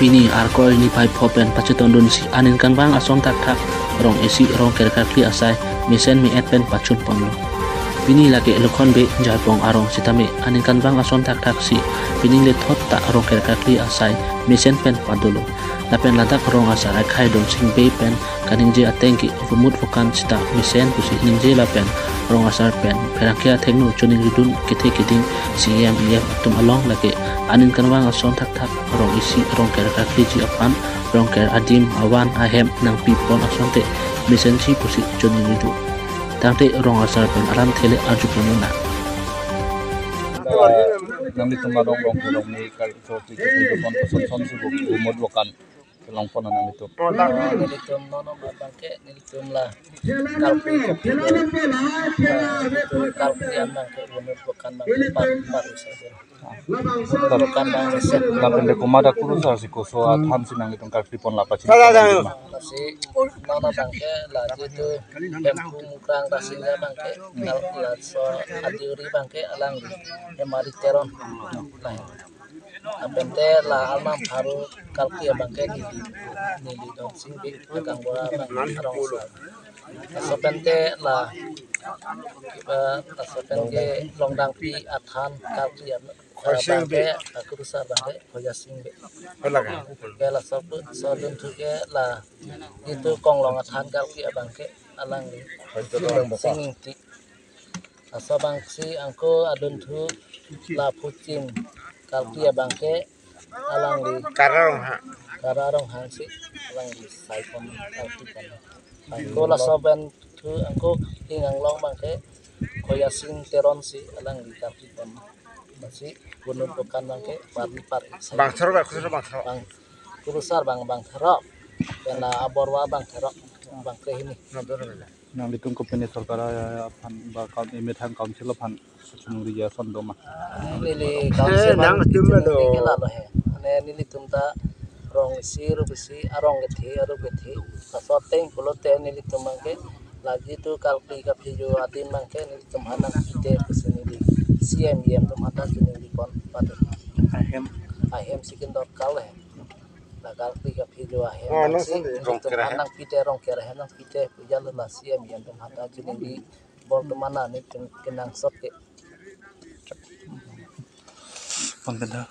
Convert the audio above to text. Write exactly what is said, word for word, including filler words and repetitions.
Pini Arkoi niphai pho pen pachetongdunsi aningkanvang ason thakthak rong isi rong kerkakli asai mesen me-et pen pachun ponlo. Pini lake Lokhon Bey Jarpong arong sitame aningkanvang ason thakthaksi pining lethot ta rong kerkakli asai mesen pen padolo. Lapen ladak rong asar akhai Donsing Bey pen kaningje ateng ke rumut vokan sita mesen pusi ningje lapen rong asar pen pherangke athengno choningridun kethe keding C E M E F atum along lake aningkanvang ason thakthak rong isi rong kerkakliji aphan rong ker adim avan ahem nangpi pon asonte mesensi pusi choningridu. Tangte rong asar pen alamthe le arju pon nang. Nanglitum arong rong rong ni kar so ti tu pon son son si bu bu mod wakan kelong pon nanglitum. Nelitum nono abangke nelitum la kalpi kopi la, eh, itu kalpi abangke bunut wakan abangke par par usa sir. Bunut wakan abangke sir. Lapen de komat akurusar si koso athan si nanglitum kalpi pon la pachin. Lasi nono abangke la itu Hemphu Mukrang Rasing abangke kal laso adiuri abangke alangli Hemari Teron. Lahen. Lapen te la arnam pharo kalpi abangke neli, neli Donsing Bey, Akang Bora abang arong asar. Laso pen te la, eh, laso pen ke longdangpi athan kalpi ab-, Khorsing abangke, Bey. Akurusar abangke Khoyasing Bey. Hola ka? Ke laso pu, so adunthu ke la itu konglong athan kalpi abangke alangli Khorsing Bey. Sing Ingti. Laso abangsi angko adunthu la Phuchim kalpi abangke alangli Kara Ronghang. Kara Ronghang si alangli sai pon kalpi pon. Angko laso pen thu angko Hing Anglong abangke Khoyasing Teron si alangli kalpi pon. Lasi bunut wakan abangke par par sai. Bang therok, akhusar bang therok. Bang kurusar abang bang therok. Kena aborwa abang therok. Abangke hini. Nanglitum kopine sorkar aphan ba kaun-, emethang council aphan choningri ason doma? Neli council nang aphan atum lo. Choningri ke lalo he. Ane nelitum ta rong isi rup isi arong kethe arup kethe. Laso ateng pulote nelitum abangke lagi tu kalpi kaphijo adim abangke nelitum aphan nangpite pusi neli C E M E M atum aphan ta choningri pon pado. Ahem. Ahem si kindor kal he. La kalpi kaphijo ahem. Oh, no, nangsi, sorry. Nelitum aphan nangpite rong ker ahem nangpite pu jalo la C E M E M atum aphan ta choningri bor atum aphan nelitum kenangsot ke. Pon pen ta.